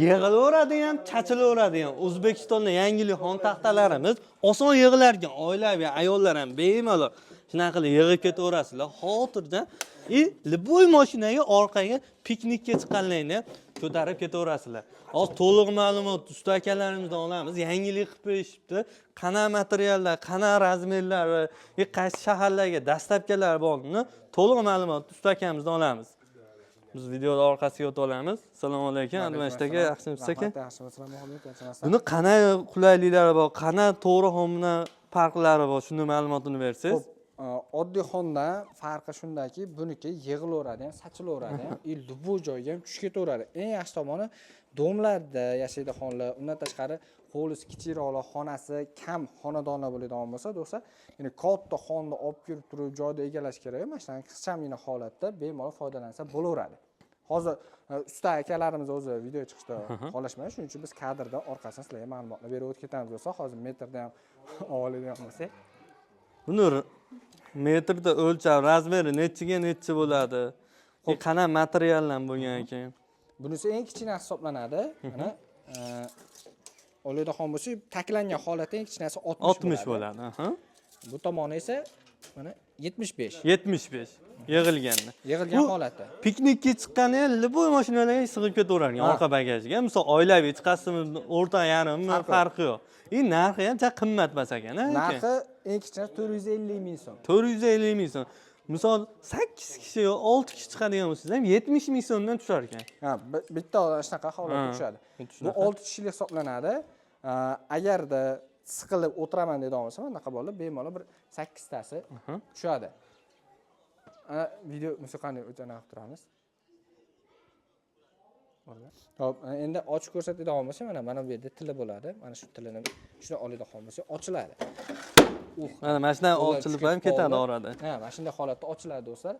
Yig'ilaveradi ham, chachilaveradi ham. O'zbekistonda yangilik xontaxtalarimiz oson yig'ilar ekan. Oilaviy ayollar ham bemalol shunaqa qilib yig'ib ketaverasizlar. Xotirjam. И любой mashinaga orqaga piknikka chiqqanlarni ham ko'tarib ketaverasizlar. Hozir to'liq ma'lumot usta akalarimizdan olamiz. Yangilik qilib berishibdi. Qanaqa materiallar, qanaqa размер lari, qaysi shaharlarga доставка lar borni to'liq ma'lumotni usta akamizdan olamiz. Biz videoni orqasiga o'tib olamiz. Assalomu alaykum, Admasht aka, yaxshimisiz, aka? Yaxshimisiz, Muhammad, yaxshimisiz? Buni qanday qulayliklari bor, qanday to'g'ri xondan farqlari bor, shuni ma'lumotini bersangiz. Xo'p, oddiy xondan farqi shundaki, buniki yig'ilaveradi ham, sachilaveradi ham, и любой joyga ham tushib ketaveradi. Eng yaxshi tomoni, дом larda yashaydi xonlar, undan tashqari hovlisi kichikroqlar, xonasi kam xonadonlar bo'ladigan bo'lsa, do'stlar, ya'ni katta xonni olib kirib turib joyda egallash kerak, mana shunaqa ixchamgina holatda bemalol foydalansa bo'laveradi. Hozir usta akalarimiz o'zi video chiqishda xohlashmaydi, shuning uchun biz kadrda orqasidan sizlarga ma'lumotlar berib o'tib ketamiz, do'stlar. Hozir metrda ham oladigan bo'lsak. Buni metrda o'lchab, размер i nechiga nechi bo'ladi? Qanaqa materialdan bo'lgan ekan? Bunisi eng kichkinasi hisoblanadi. Mana, oladigan bo'lsak, taklangan holatda eng kichkinasi 60 60 bo'ladi. Aha. Bu tomoni esa mana 75. 75 yig'ilganda. Yig'ilgan Bu holatda. Piknikka chiqqanda ham любой mashinalarga sig'ib ketaveradi orqa bagajga. Misol, oilaviy chiqasizmi, o'rta yarimmi, Farqi yo'q. farqi yo'q. И narxi ham juda qimmat emas ekan, a, aka? Narxi eng kichkinasi 450 ming so'm. 450 ming so'm. Misol, 8 kishi yo 6 kishi chiqadigan bo'lsangiz ham 70 ming so'mdan tushar ekan. Ha, bitta shunaqa holatda tushadi. Xuddi Bu shunaqa. 6 kishilik hisoblanadi. Agarda siqilib o'tiraman deydigan bo'lsa, mana bunaqa bolalar bemalol bir 8 tasi tushadi. Ana, video musiqani o'chana qilib turamiz. Xo'p, endi ochib ko'rsatadigan bo'lsa, mana bu yerda tili bo'ladi. Mana shu tilini shuni oladigan bo'lsa, ochiladi. Mana shundan Qo'llar ochilib tushib ham ketadi qoldi. orada. Ha, mana shunday holatda ochiladi, do'stlar.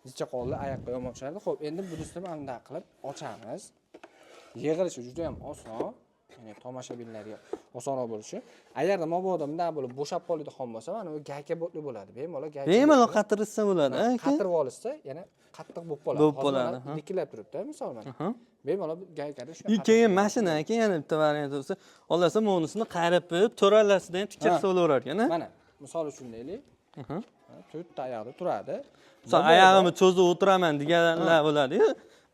Zicha qoldi, oyoqqa yomon tushadi. Xo'p, endi bunisini mana bunday qilib ochamiz. Yig'ilishi juda ham oson. Ya'ni tomoshabinlarga osonroq bo'lishi. Agarda mabodo bunday bo'lib bo'shab qoladigan bo'lsa, mana bu gayka boltli bo'ladi. Bemalol gayka Bemalol boltli. qatirishsa bo'ladi, a, aka? Qatirib olishsa, yana qattiq bo'lib qoladi. Bo'lib Hozir qoladi, mana ha. likillab turibdi, misol mana. Bemalol gaykada И shunday keyin mashina keyin yana bitta variant bo'lsa, olasa monisini qayirib qo'yib, to'ralasida ham tikka qilsa bo'laverar ekan, a? Mana, misol uchun deylik. Mana, to'rtta oyog'ida turadi. Misol, oyog'imni cho'zib o'tiraman deganlar bo'ladi-yu,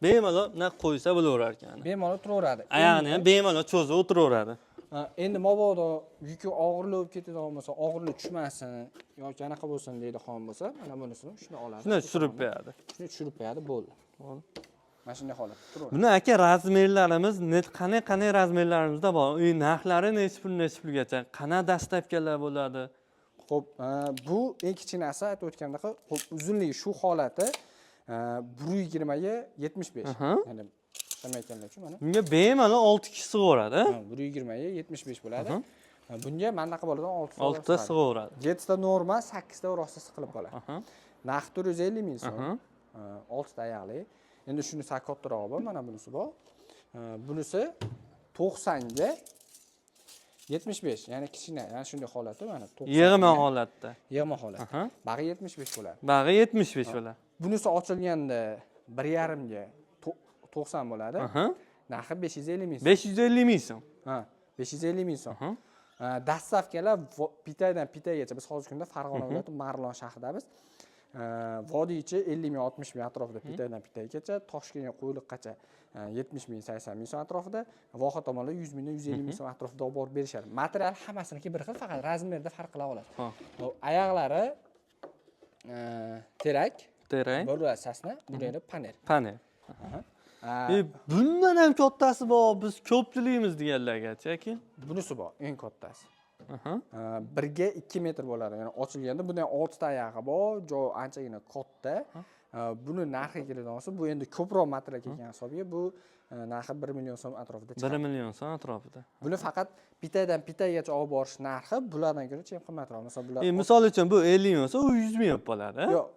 bemalol bunday qo'ysa bo'laverar ekan. Bemalol turaveradi. Oyog'ini ham bemalol cho'zib o'tiraveradi. Ha, endi mabodo yuki og'irlik bo'lib ketadigan bo'lsa, og'irlik tushmasin yoki anaqa bo'lsin deydigan bo'lsa, mana bunisini shuni oladi. Shuni tushirib qo'yadi. Shuni tushirib qo'yadi, bo'ldi. Mana shunday holatda turaveradi. Buni, aka, размер larimiz qanday qanday размер larimizda bor? Uy narxlari nechi pul, nechi pulgacha? Qanaqa доставка lar bo'ladi? Xo'p, bu eng kichkinasi aytib o'tganimdek, xo'p, uzunligi shu holati 120 ga 75. Ya'ni ishlamayotganlar uchun mana. Bunga bemalol 6 kishi sig'averadi, a? Ha, 120 ga 75 bo'ladi. Ha, bunga mana bunaqa bo'ladi, 6 6 ta sig'averadi. 7 ta norma, 8 ta rosa siqilib qoladi. Narxi 450 ming so'm. 6 ta oyoqli. Endi shuni sal kattarog'i bor, mana bunisi bor. Bunisi 90 ga 75, ya'ni kichkina, ya'ni shunday holati mana 90 Yig'ma holatda. Yig'ma holat. Bag'i 75 bo'ladi. Bag'i 75 bo'ladi. Bunisi ochilganda 1,5 ga 90 bo'ladi. Narxi 550 ming so'm. 550 ming so'm. Ha, 550 ming so'm. Доставка lar Pitaydan Pitaygacha. Biz hozirgi kunda Farg'ona viloyati Marg'ilon shahridamiz. Vodiy ichi 50 ming, 60 ming atrofida Pitaydan Pitaygacha, Toshkentga Qo'yliqqacha 70 ming, 80 ming so'm atrofida, Voha tomonlar 100 mingdan 150 ming so'm atrofida olib borib berishadi. Material hammasiniki bir xil, faqat размер da farq qila oladi. Hop, oyoqlari terak, Terak. bir сосна, buni endi panel. Panel. Aha. Bundan ham kattasi bor, biz ko'pchiligimiz deganlargacha, aka. Bunisi bor, eng kattasi. 1 ga 2 metr bo'ladi. Ya'ni ochilganda buni ham oltita oyog'i bor, joy anchagina katta. Buni narxi keladigan bo'lsa, bu endi ko'proq material kelgan hisobiga bu narxi 1 million so'm atrofida 1 chiqadi. million so'm atrofida. Buni faqat Pitaydan Pitaygacha olib borish narxi bulardan ko'ra ham qimmatroq. Masalan, bular Misol uchun, bu 50 ming bo'lsa, u 100 ming bo'lib qoladi, a? Yo'q,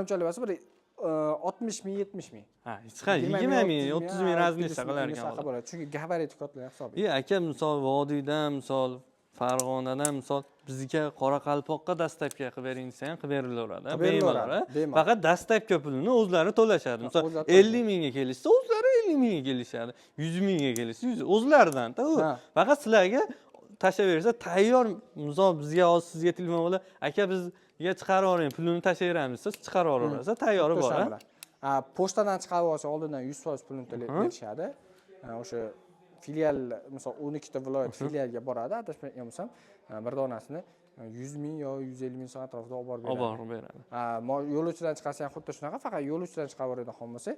unchalik emas, bir 60 ming, 70 ming. Ha, hech qanday 20 ming, 30 ming разница qilar ekan. Shunaqa bo'ladi. Chunki габарит i kattalar hisobiga. Aka, misol, vodiydan, misol, Farg'onadan, misol, bizga Qoraqalpoqqa доставка qilib bering desa ham qilib berilaveradi, Qilib berilaveradi, bemalol. Bemalol. Faqat доставка pulini o'zlari to'lashadi. Misol, O'zlari to'lashadi. 50 mingga kelishsa, o'zlari 50 mingga kelishadi, 100 mingga kelishsa 100 o'zlaridan-da u. Faqat sizlarga tashlab bersa tayyor. Misol, bizga hozir sizga telefon qilib, "Aka, bizga chiqarib yuboring, pulini tashlayveramiz", siz chiqarib yuborasiz, tayyori Xuddi bor, o'sha a? Bilan. Pochtadan chiqarib olsa, oldindan 100% pulini to'lab berishadi. O'sha filial, misol, 12 ta viloyat filialga boradi, adashmagan bo'lsam, bir donasini 100 ming yo 150 ming so'm atrofida olib borib Olib beradi. borib beradi. Yo'lovchidan chiqarsa ham xuddi shunaqa, faqat yo'lovchidan chiqarib yuboradigan bo'lsa,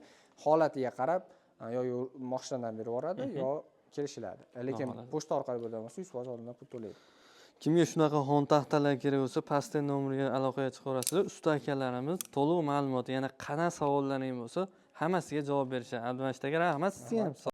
holatiga qarab, yo moshinadan berib yuboradi, yo kelishiladi. Lekin Xohlasa. Pochta orqali bo'lgan bo'lsa, 100% oldindan pul to'laydi. Kimga shunaqa xontaxtalar kerak bo'lsa, pastda nomerga aloqaga chiqaverasizlar. Usta akalarimiz to'liq ma'lumot, yana qanaqa savollaring bo'lsa, hammasiga javob berishadi. Abdumajid aka, rahmat sizga ham.